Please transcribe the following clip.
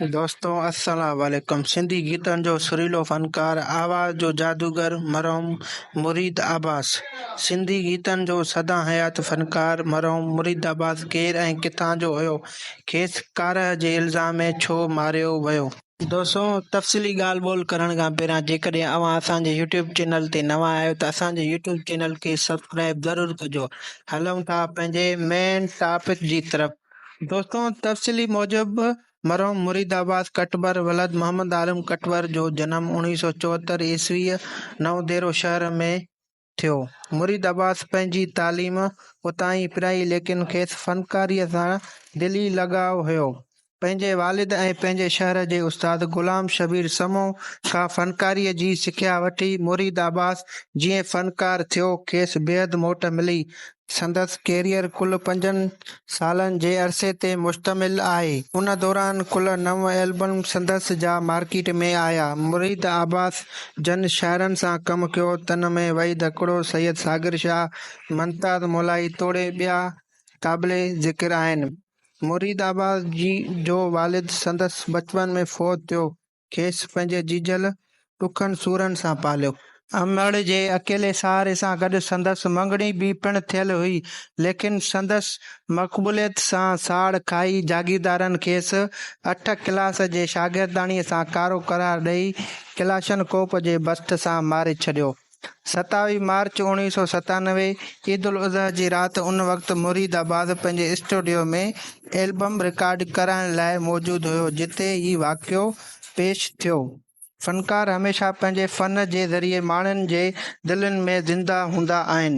دوستو السلام عليڪم سنڌي گيتن جو سريلو فنڪار آواز جو جادوگر مرحوم مريد عباس سنڌي گيتن جو سدا حيات فنڪار مرحوم مريد عباس ڪير ۽ ڪٿان جو هيو کيس ڪارهه جي الزام ۾ ڇو ماريو ويو. دوستو تفصيلي ڳالهه ٻولهه ڪرڻ کان پهريان جيڪڏهن اوهان اسان جي يوٽيوب چينل تي نوان آهيو ته اسان جي يوٽيوب چينل کي سبسڪرائب ضرور ڪجو هلون ٿا پنهنجي مين ٽاپڪ جي طرف. دوستو تفصيلي موجب مرحوم مريد عباس ڪٽبر ولد محمد عالم ڪٽبر جو جنم 1974 عيسويء نئون ديرو شهر ۾ ٿيو. مريد عباس پنهنجي تعليم اتان ئي پرائي ليڪن کيس فنڪاريء سان دلي لڳاء هيو. پنهنجي والد ۽ پنهنجي شهر جي استاد غلام شبير سمون کان فنڪاريء جي سکيا وٺي مريد عباس جيئن فنڪار ٿيو کيس بيحد موٽ ملي. سندس ڪيريئر ڪل پنجن سالن جي عرصي تي مشتمل آهي. ان دوران ڪل نو البم سندس جا مارڪيٽ ۾ آيا. مريد عباس جن شاعرن سان ڪم ڪيو تن ۾ وحيد هڪڙو، سيد ساگر شاهه، ممتاز مولائي توڙي ٻيا قابل ذڪر آهن. مريد عباس جو والد سندس بچپن ۾ فوت ٿيو. کيس پنهنجي جيجل ڏکن سورن سان پاليو. امڙ جي اڪيلي سهاري سان گڏ سندس مڱڻي به پڻ ٿيل هئي، ليڪن سندس مقبوليت سان ساڙ کائي جاگيردارن کيس اٺ ڪلاس جي شاگرداڻيء سان ڪارو قرار ڏئي ڪلاشنڪوف جي بسٽ سان ماري ڇڏيو. 27 مارچ 1997 عيد الاضحيٰ جي رات ان وقت مريد عباس پنهنجي اسٽوڊيو ۾ البم رڪارڊ ڪرائڻ لاء موجود هيو جتي هي واقعو پيش ٿيو. فنڪار هميشه پنهنجي فن جي ذريعي ماڻهن جي دلين ۾ زنده هوندا آهن.